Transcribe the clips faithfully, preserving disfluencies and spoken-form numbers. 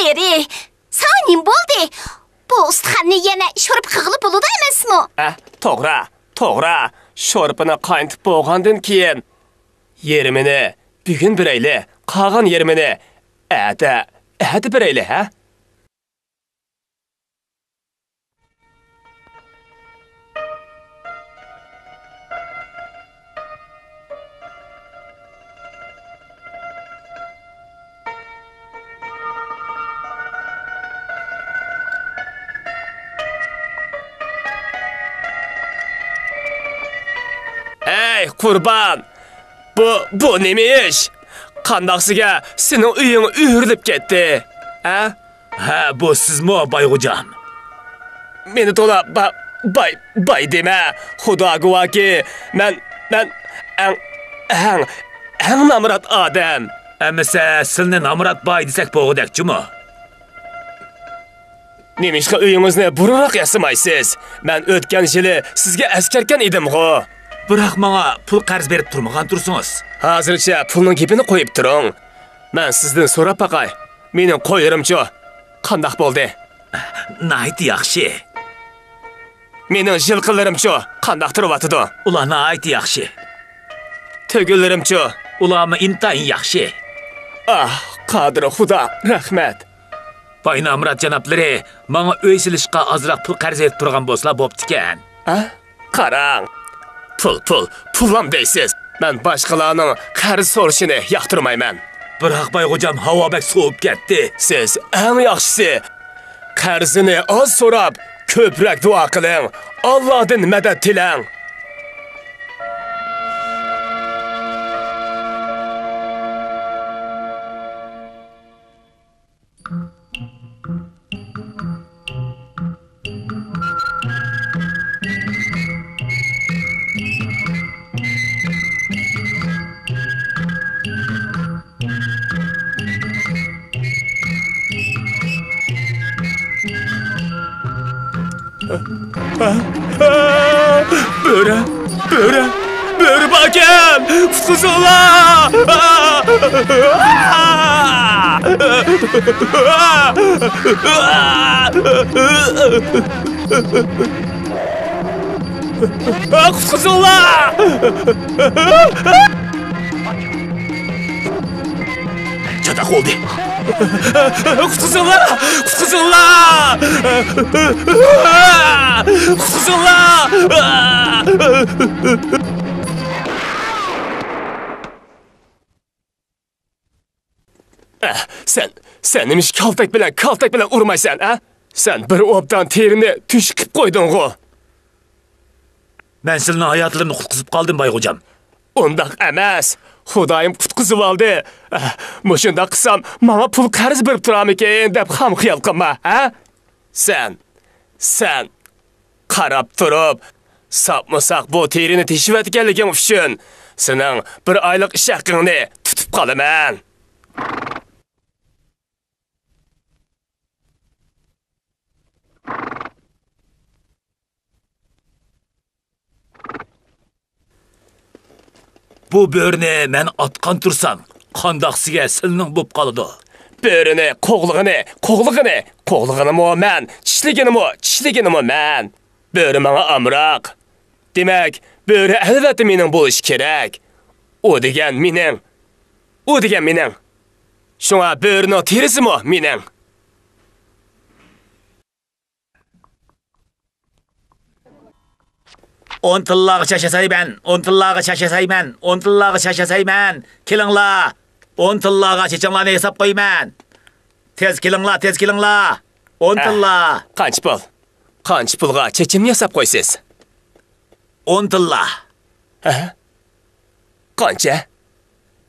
ئېرى، ساڭا نېمە بولدى؟ بۇ ئۇستىخاننى يەنە شورپا قىلغىلى بولىدۇ ئەمەسمۇ؟ ئە، توغرا، توغرا. شورپىنى قاينىتىپ بولغاندىن كېيىن، يېرىمىنى بۈگۈن بېرەيلى، قالغان يېرىمىنى ئەتە، ئەتە بېرەيلى، ھە؟ ھەي، قۇربان! بۇ، بۇ نېمە ئىش؟ قانداقسىگە سېنىڭ ئۆيۈڭ ئۆرۈلۈپ كەتتى، ھە؟ ھە، بۇ سىزمۇ، بايغوجام؟ مېنى تولا با-، باي، باي دېمە. خۇدا گۇۋاھكى، مەن، مەن ئەڭ، ئەڭ، ئەڭ نامرات ئادەم. ئەمىسە، سىلنى نامرات باي دېسەك بولغۇدەكچۇمۇ؟ نېمىشقا ئۆيىڭىزنى بۇرۇنراق ياسىمايسىز؟ مەن ئۆتكەن يىلى سىزگە ئەسكەركەن ئىدىمغۇ. بىراق ماڭا پۇل قەرز بېرىپ تۇرمىغان تۇرسىڭىز. ھازىرچە پۇلنىڭ گېپىنى قويۇپ تۇرۇڭ. مەن سىزدىن سوراپ باقاي، مېنىڭ قويلىرىمچۇ؟ قانداق بولدى؟ ناھايىتى ياخشى. مېنىڭ يىلقىلىرىمچۇ؟ قانداق تۇرۇۋاتىدۇ؟ ئۇلار ناھايىتى ياخشى. تۆگىلىرىمچۇ؟ ئۇلارمۇ ئىنتايىن ياخشى. ئاھ، قادىر خۇدا، رەھمەت. باي نامرات جانابلىرى ماڭا ئۆي سېلىشقا ئازراق پۇل قەرز ئېلىپ تۇرغان بولسىلا بوپتىكەن. ھە؟ قاراڭ. پۇل، پۇل، پۇللام دەيسىز. مەن باشقىلارنىڭ قەرز سورىشىنى ياقتۇرمايمەن. بىراق بايغوجام، ھاۋا بەك سوۋۇپ كەتتى. سىز ئەڭ ياخشىسى، قەرزنى ئاز سوراپ، كۆپرەك دۇئا قىلىڭ. ئاللادىن مەدەت تىلەڭ. بۆرە، بۆرە، بۆرە باركەن! قۇتقۇزۇڭلار! قۇتقۇزۇڭلار! چاتاق بولدى. قۇتقۇزۇڭلار! قۇتقۇزۇڭلار! قۇتقۇزۇڭلار! ئە، سەن، سەن نېمىشقا كالتەك بىلەن، كالتەك بىلەن ئۇرمايسەن، ھە؟ سەن بىر ئوبدان تېرىنى تۆشۈك قىلىپ قويدۇڭغۇ. مەن سىلىنىڭ ھاياتلىرىنى قۇتقۇزۇپ قالدىم، بايغوجام. ئۇنداق ئەمەس. خۇدايىم قۇتقۇزۇۋالدى. ئە، مۇشۇنداق قىلسام، ماڭا پۇل قەرز بېرىپ تۇرامىكىن دەپ خام خىيال قىلما، ھە؟ سەن، سەن قاراپ تۇرۇپ، ساپمۇ ساق بۇ تېرىنى تېشىۋەتكەنلىكىڭ ئۈچۈن سېنىڭ بىر ئايلىق ئىش ھەققىڭنى تۇتۇپ قالىمەن. بۇ بۆرىنى مەن ئاتقان تۇرسام، قانداقسىگە سىلنىڭ بوپ قالىدۇ؟ بۆرىنى قوغلىغىنى، قوغلىغىنى، قوغلىغىنىمۇ مەن، چىشلىگىنىمۇ، چىشلىگىنىمۇ مەن. بۆرە ماڭا ئامراق. دېمەك، بۆرە ئەلۋەتتە مېنىڭ بولۇشى كېرەك. ئۇ دېگەن مېنىڭ. ئۇ دېگەن مېنىڭ. شۇڭا بۆرىنىڭ تېرىسىمۇ مېنىڭ. ئون تىللاغا چاچ ياسايمەن، ئون تىللاغا چاچ ياسايمەن، ئون تىللاغا چاچ ياسايمەن. كېلىڭلار، ئون تىللاغا چېچىڭلارنى ياساپ قويىمەن. تېز كېلىڭلار، تېز كېلىڭلار. ئون تىللا. قانچە پۇل؟ قانچە پۇلغا چېچىمنى ياساپ قويىسىز؟ ئون تىللا. ھە؟ قانچە؟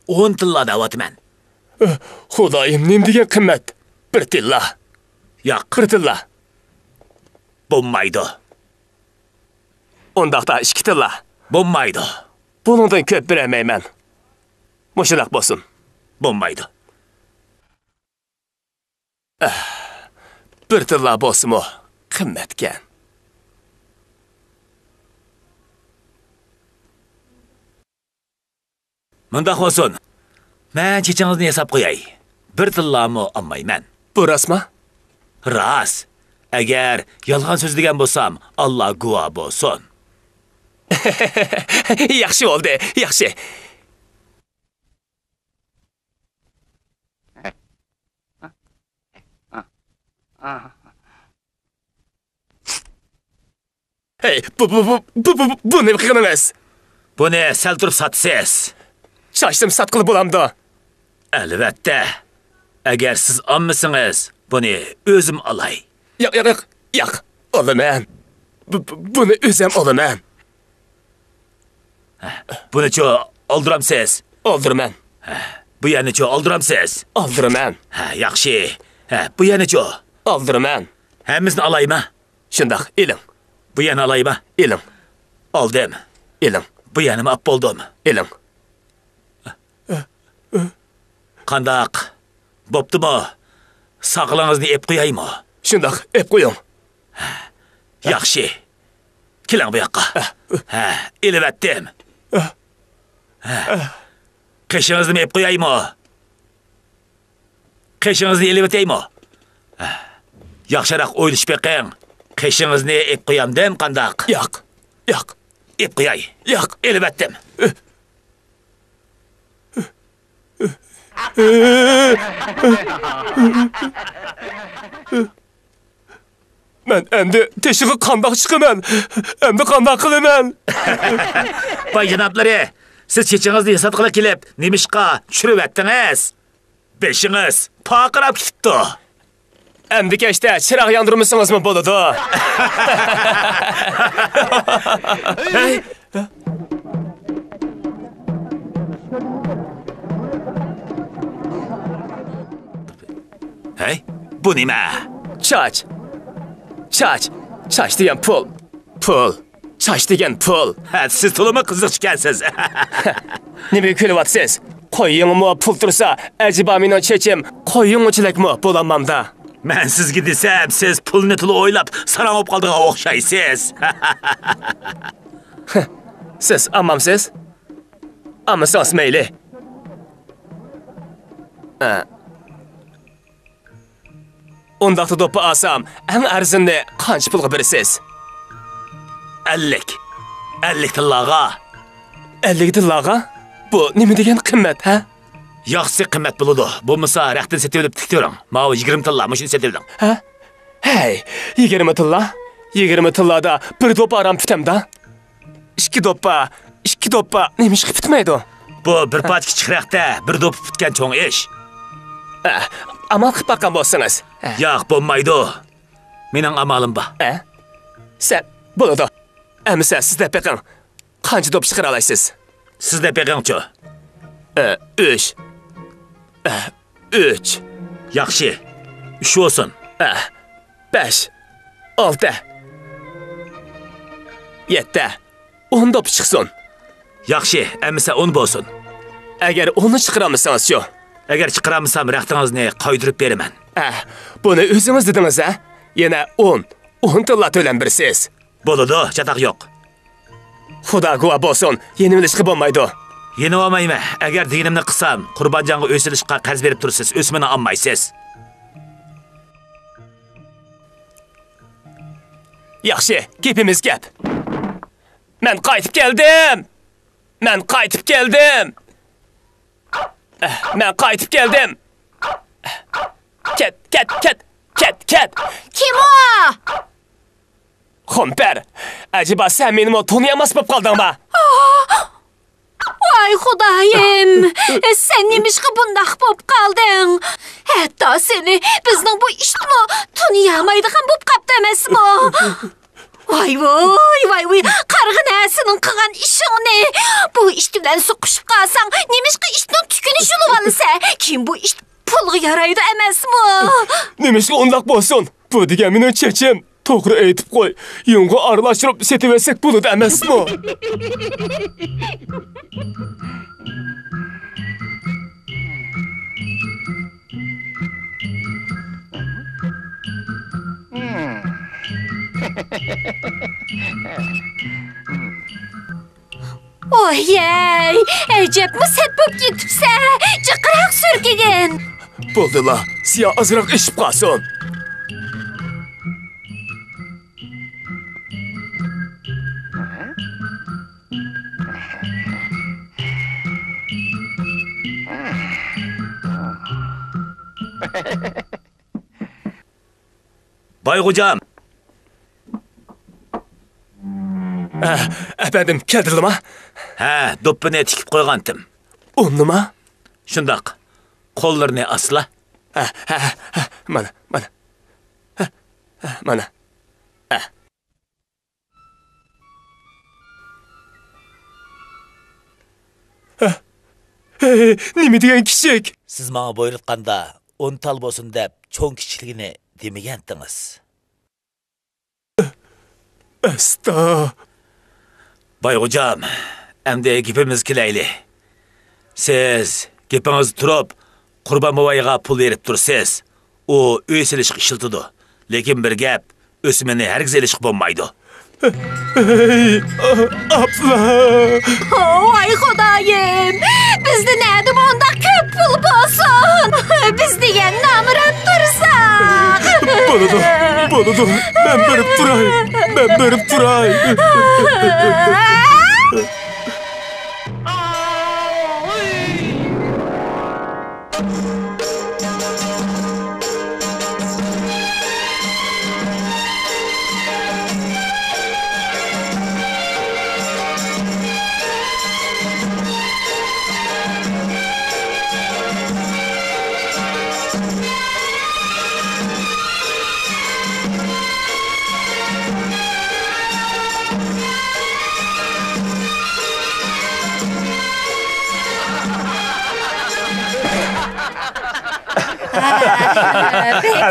ئون تىللا دەۋاتىمەن. ئۆھ، خۇدايىم، نېمە دېگەن قىممەت؟ بىر تىللا. ياق. بىر تىللا. بولمايدۇ. ئۇنداقتا ئىككى تىللا. بولمايدۇ. بۇنىڭدىن كۆپ بېرەلمەيمەن. مۇشۇنداق بولسۇن. بولمايدۇ. ئەھ، بىر تىللا بولسىمۇ قىممەتكەن. مۇنداق بولسۇن، مەن چېچىڭىزنى ياساپ قوياي. بىر تىللامۇ ئالمايمەن. بۇ راستما؟ راست. ئەگەر يالغان سۆزلىگەن بولسام، ئاللا گۇۋاھ بولسۇن. ياخشى بولدى، ياخشى. ھەي، بۇ، بۇ، بۇ، بۇ، بۇ، بۇ نېمە قىلغىنىڭىز؟ بۇنى سەل تۇرۇپ ساتىسىز. چاچنىمۇ ساتقىلى بولامدۇ؟ ئەلۋەتتە. ئەگەر سىز ئالمىسىڭىز، بۇنى ئۆزۈم ئالاي. ياق، ياق، ياق، ياق. ئالىمەن. بۇ، بۇ، بۇنى ئۆزۈم ئالىمەن. بۇنىچۇ ئالدۇرامسىز؟ ئالدۇرىمەن. بۇ يەرنىچۇ ئالدۇرامسىز؟ ئالدۇرىمەن. ھە، ياخشى. ھە، بۇ يەرنىچۇ؟ ئالدۇرىمەن. ھەممىسىنى ئالايمۇ؟ شۇنداق، ئېلىڭ. بۇ يەرنى ئالايمۇ؟ ئېلىڭ. ئالدىم. ئېلىڭ. بۇ يەرنىمۇ ئاپ بولدۇم. ئېلىڭ. قانداق؟ بوپتۇمۇ؟ ساقىلىڭىزنى ئېپ قويايمۇ؟ شۇنداق، ئېپ قويۇڭ. ياخشى. كېلىڭ بۇ ياققا. ھە، ئېلىۋەتتىم. ھە. قېشىڭىزنىمۇ ئېپ قويايمۇ؟ قېشىڭىزنى ئېلىۋېتەيمۇ؟ ياخشىراق ئويلىشىپ بېقىڭ. قېشىڭىزنى ئېپ قويامدىم قانداق؟ ياق، ياق. ئېپ قوياي. ياق. ئېلىۋەتتىم. مەن ئەمدى تېشىغا قانداق چىقىمەن؟ ئەمدى قانداق قىلىمەن؟ باي جانابلىرى، سىز چېچىڭىزنى ياساتقىلى كېلىپ، نېمىشقا چۈشۈرۈۋەتتىڭىز؟ بېشىڭىز پارقىراپ كېتىپتۇ. ئەمدى كەچتە چىراغ ياندۇرمىسىڭىزمۇ بولىدۇ. ھەي! ھەي، بۇ نېمە؟ چاچ. چاچ. چاچ دېگەن پۇل. پۇل. چاچ دېگەن پۇل. ھە، سىز تولىمۇ قىزىقچى ئىكەنسىز. نېمىگە كۈلۈۋاتىسىز؟ قويۇڭمۇ پۇل تۇرسا، ئەجەبا مېنىڭ چېچىم قويۇڭچىلىكمۇ بولالمامدا؟ مەن سىزگە دېسەم، سىز پۇلنى تولا ئويلاپ، ساراڭ بولۇپ قالىدىغان ئوخشايسىز. سىز ئاممامسىز؟ ئاممىسىڭىز مەيلى. ئە. ئۇنداقتا دوپپا ئالسام، ئەڭ ئەرزىنىنى قانچە پۇلغا بېرىسىز؟ ئەللىك. ئەللىك تىللاغا. ئەللىك تىللاغا؟ بۇ نېمە دېگەن قىممەت، ھە؟ ياخشىسى قىممەت بولىدۇ. بولمىسا رەختىنى سېتىۋېلىپ تىكتۈرۈڭ. ماۋۇ يىگىرمە تىللا، مۇشۇنى سېتىۋېلىڭ. ھە؟ ھەي، يىگىرمە تىللا؟ يىگىرمە تىللادا بىر دوپپا ئاران پۈتەمدا؟ ئىككى دوپپا، ئىككى دوپپا نېمىشقا پۈتمەيدۇ؟ بۇ بىر پارچە كىچىك رەختە بىر دوپپا پۈتكەن چوڭ ئىش. ئە، ئامال قىلىپ باققان بولسىڭىز. ئە. ياق، بولمايدۇ. مېنىڭ ئامالىم بار. ئە؟ سەن، بولىدۇ. ئەمىسە سىز دەپ بېقىڭ. قانچە دوپپا چىقىرالايسىز؟ سىز دەپ بېقىڭچۇ. ئە، ئۈچ. ئە، ئۈچ. ياخشى. ئۈچ بولسۇن. ئە، بەش. ئالتە. يەتتە. ئون دوپپا چىقسۇن. ياخشى، ئەمىسە ئون بولسۇن. ئەگەر ئوننى چىقىرالمىسىڭىزچۇ؟ ئەگەر چىقىرالمىسام، رەختىڭىزنى قايتۇرۇپ بېرىمەن. ئە، بۇنى ئۆزىڭىز دېدىڭىز، ھە؟ يەنە ئون، ئون تىللا تۆلەم بېرىسىز. بولىدۇ، چاتاق يوق. خۇدا گۇۋاھ بولسۇن، يېنىۋېلىشقا بولمايدۇ. يېنىۋالمايمەن. ئەگەر دېگىنىمنى قىلسام، قۇربانجانغا ئۆي سېلىشقا قەرز بېرىپ تۇرىسىز، ئۆسمىنى ئالمايسىز. ياخشى، گېپىمىز گەپ. مەن قايتىپ كەلدىم! مەن قايتىپ كەلدىم! مەن قايتىپ كەلدىم! كەت، كەت، كەت، كەت، كەت! كىم ئۇ؟ خۇمپەر، ئەجەبا سەن مېنىمۇ تونۇيالماس بولۇپ قالدىڭما؟ ۋاي خۇدايىم، سەن نېمىشقا بۇنداق بولۇپ قالدىڭ؟ ھەتتا سېنى بىزنىڭ بۇ ئىتمۇ تونۇيالمايدىغان بولۇپ قاپتۇ ئەمەسمۇ؟ ۋاي ۋوي، ۋاي ۋوي، قارىغىنە سېنىڭ قىلغان ئىشىڭنى. بۇ ئىت بىلەن سوقۇشۇپ قالساڭ، نېمىشقا ئىتنىڭ تۈكىنى يۇلۇۋالىسەن؟ كېيىن بۇ ئىت پۇلغا يارايدۇ ئەمەسمۇ؟ نېمىشقا ئۇنداق بولسۇن؟ بۇ دېگەن مېنىڭ چېچىم. توغرا ئېيتىپ قوي، يۇڭغا ئارىلاشتۇرۇپ سېتىۋەتسەك بولىدۇ ئەمەسمۇ؟ ئويەي، ئەجەبمۇ سەت بوپ كېتىپسەن، جىقراق سۈركىگىن. بولدىلا، سىيا ئازراق ئېشىپ قالسۇن. باي خوجام. ئە، ئەپەندىم، كەلدىلىما؟ ھە، دوپپىنى تىكىپ قويغانتىم. ئۇنىما؟ شۇنداق. قوللىرىنى ئاسلا. ھە، ھە، ھە، مانا، مانا. ھە، ھە، مانا. ھە. ھە. ھەي، نېمە دېگەن كىچىك؟ سىز ماڭا بۇيرۇتقاندا، ئون تال بولسۇن دەپ، چوڭ كىچىكلىكىنى دېمىگەنتىڭىز. ئەستا. باي خوجام، ئەمدى گېپىمىزگە كېلەيلى. سىز گېپىڭىزدە تۇرۇپ، قۇربان بوۋايغا پۇل بېرىپ تۇرسىز. ئۇ ئۆي سېلىشقا ئىشلىتىدۇ. لېكىن بىر گەپ، ئۆسمىنى ھەرگىز ئېلىشقا بولمايدۇ. ھەي، ئاپلا! ۋاي خۇدايىم! بىزدە نەدە مۇنداق كۆپ پۇل بولسۇن؟ بىز دېگەن نامرات تۇرساق! بولىدۇ، بولىدۇ. مەن بېرىپ تۇراي. مەن بېرىپ تۇراي.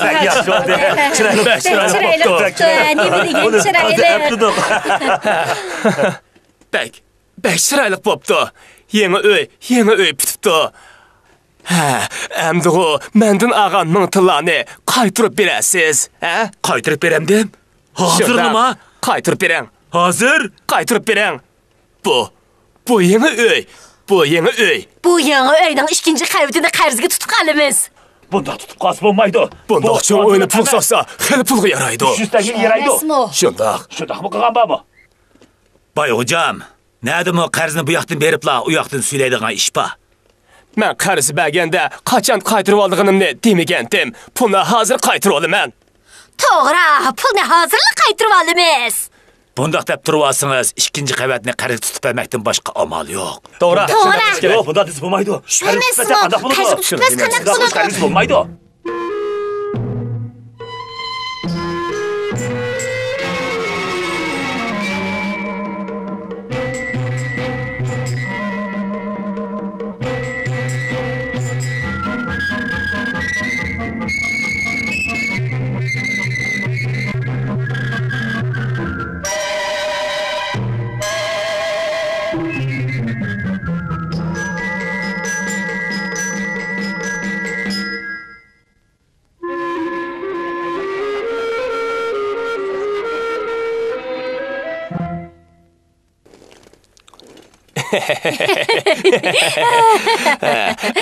بەك ياخشى بولدى. چىرايلىق، بەك چىرايلىق بوپتۇ. نېمە دېگەن چىرايلىق. بەك، بەك چىرايلىق بوپتۇ. يېڭى ئۆي، يېڭى ئۆي پۈتۈپتۇ. ھە، ئەمدىغۇ مەندىن ئالغان مىڭ تىللانى قايتۇرۇپ بېرەسىز، ھە؟ قايتۇرۇپ بېرەمدىم. ھازىرلىما؟ شۇنداق. قايتۇرۇپ بېرىڭ. ھازىر؟ قايتۇرۇپ بېرىڭ. بۇ، بۇ يېڭى ئۆي. بۇ يېڭى ئۆي. بۇ يېڭى ئۆينىڭ ئىككىنچى قەۋىتىنى قەرزگە تۇتۇپ ئالىمىز. بۇنداق تۇتۇپ قالسا بولمايدۇ. بۇنداق چوڭ ئۆينى پۇل ساتسا، خېلى پۇلغا يارايدۇ. يۈز يۈز تەڭگىگە يارايدۇ. ئەمەسمۇ؟ شۇنداق. شۇنداقمۇ قىلغان بارمۇ؟ باي خوجام، نەدىمۇ قەرزنى بۇ ياقتىن بېرىپلا ئۇ ياقتىن سۈيلەيدىغان ئىش بار. مەن قەرز بەرگەندە قاچان قايتۇرۇۋالىدىغىنىمنى دېمىگەنتىم. پۇلنى ھازىر قايتۇرۇۋالىمەن. توغرا، پۇلنى ھازىرلا قايتۇرۇۋالىمىز. بۇنداق دەپ تۇرۇۋالسىڭىز، ئىككىنچى قەۋەتنى قەرزگە تۇتۇپ بەرمەكتىن باشقا ئامال يوق. توغرا. توغرا. يوق، بۇنداق دېسە بولمايدۇ. قەرز تۇتۇپ بەرسەك قانداق بولىدۇ؟ قەرزگە تۇتۇپ بەرسەك قانداق بولىدۇ؟ قەرز بولمايدۇ.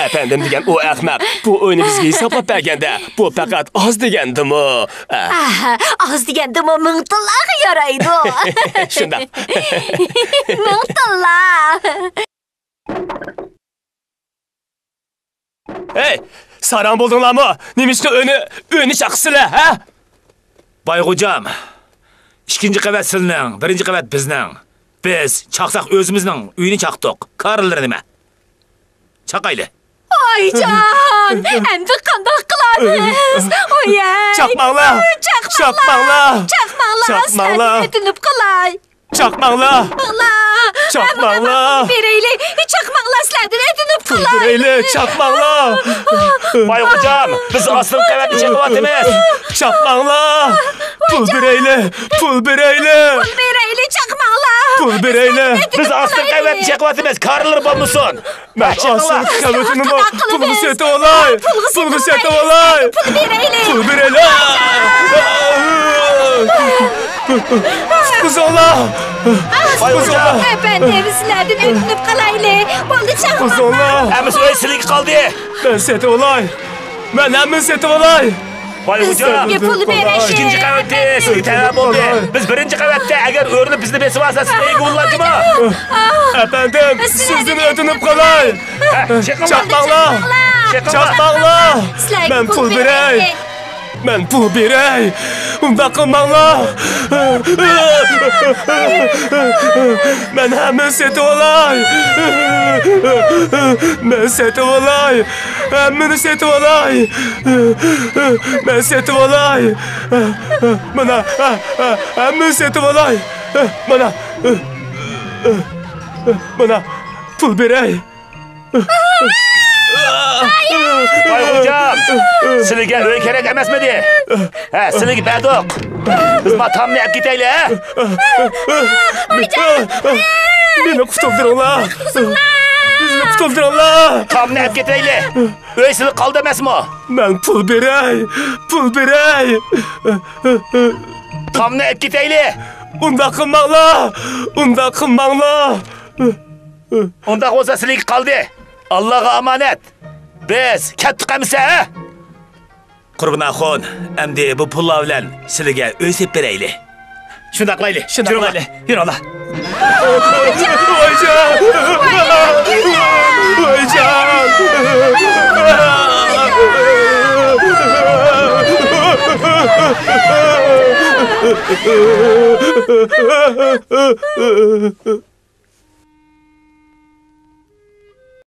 ئەپەندىم دېگەن ئۇ ئەخمەق. بۇ ئۆينى بىزگە ھېسابلاپ بەرگەندە، بۇ پەقەت ئاز دېگەندىمۇ. ئاھ، ئاز دېگەندىمۇ مىڭ تىللاغا يارايدۇ. شۇنداق. مىڭ تىللا. ھەي، ساراڭ بولدۇڭلارمۇ؟ نېمىشقا ئۆينى، ئۆينى چاقىسىلەر، ھە؟ باي خوجام، ئىككىنچى قەۋەت سىلىنىڭ، بىرىنچى قەۋەت بىزنىڭ. بىز چاقساق ئۆزىمىزنىڭ ئۆيىنى چاقتۇق. كارىلىرى نېمە؟ چاقايلى. ئايجان، ئەمدى قانداق قىلارمىز؟ ئويەي. چاقماڭلار! چاقماڭلار! چاقماڭلار! چاقماڭلار! سىلەردىن ئۆتۈنۈپ قىلاي. چاقماڭلار! چاقماڭلار! چاقماڭلار! بېرەيلى! چاقماڭلار، سىلەردىن ئۆتۈنۈپ قالاي! بېرەيلى! چاقماڭلار! باي خوجام، بىز ئاستىنقى قەۋەتنى چېقىۋاتىمىز! چاقماڭلار! پۇل بېرەيلى! پۇل بېرەيلى! پۇل بېرەيلى! چاقماڭلار! پۇل بېرەيلى! بىز ئاستىنقى قەۋەتنى چېقىۋاتىمىز! كارىلىرى بولمىسۇن! مەن ئاستىنقى قەۋىتىنىمۇ پۇلغا سېتىۋالاي! پۇلغا سېتىۋالاي! پۇل بېرەيلى! پۇل بېرەيلى! قۇتقۇزۇڭلار! قۇتقۇزۇڭلار! ئەپەندىم، سىلەردىن ئۆتۈنۈپ قالايلى! بولدى، چاقماڭلار! قۇتقۇزۇڭلار! ئەمىسە ئۆي سىلىگە قالدى! مەن سېتىۋالاي! مەن ھەممىنى سېتىۋالاي. ۋاي خوجام، سىزگە پۇل بېرىش. ئىككىنچى قەۋەتتە سىزگە تەۋە بولدى. بىز بىرىنچى قەۋەتتە ئەگەر ئۆرۈلۈپ بىزنى بېسىۋالسا، سىزگە ئىگە بولىدۇ جۇمۇ. ئەپەندىم، سىزدىن ئۆتۈنۈپ قالاي. چاقماڭلار! چاقماڭلار! مەن پۇل بېرەي! مەن پۇل بېرەي! ئۇنداق قىلماڭلار! مەن ھەممىنى سېتىۋالاي! مەن سېتىۋالاي! ھەممىنى سېتىۋالاي! مەن سېتىۋالاي! مانا، ھەممىنى سېتىۋالاي! مانا، مانا، پۇل بېرەي! ۋاي خوجام، سىلىگە ئۆي كېرەك ئەمەسمىدى؟ ھە، سىلىگە بەردۇق. بىز ما تامنى ئەپ كېتەيلى، ھە؟ مېنى قۇتۇلدۇرۇڭلار. بىزنى قۇتۇلدۇرۇڭلار. تامنى ئەپ كېتەيلى. ئۆي سىلىگە قالدى ئەمەسمۇ؟ مەن پۇل بېرەي، پۇل بېرەي. تامنى ئەپ كېتەيلى. ئۇنداق قىلماڭلار، ئۇنداق قىلماڭلار. ئۇنداق بولسا سىلىگە قالدى. ئاللاغا ئامانەت. بىز كەتتۇق ئەمىسە، ھە؟ قۇربان ئاخۇن، ئەمدى بۇ پۇللار بىلەن سىلىگە ئۆي سېلىپ بېرەيلى. شۇنداق قىلايلى. شۇنداق قىلايلى. يۈرۈڭلار. ۋايجان! ۋايجان!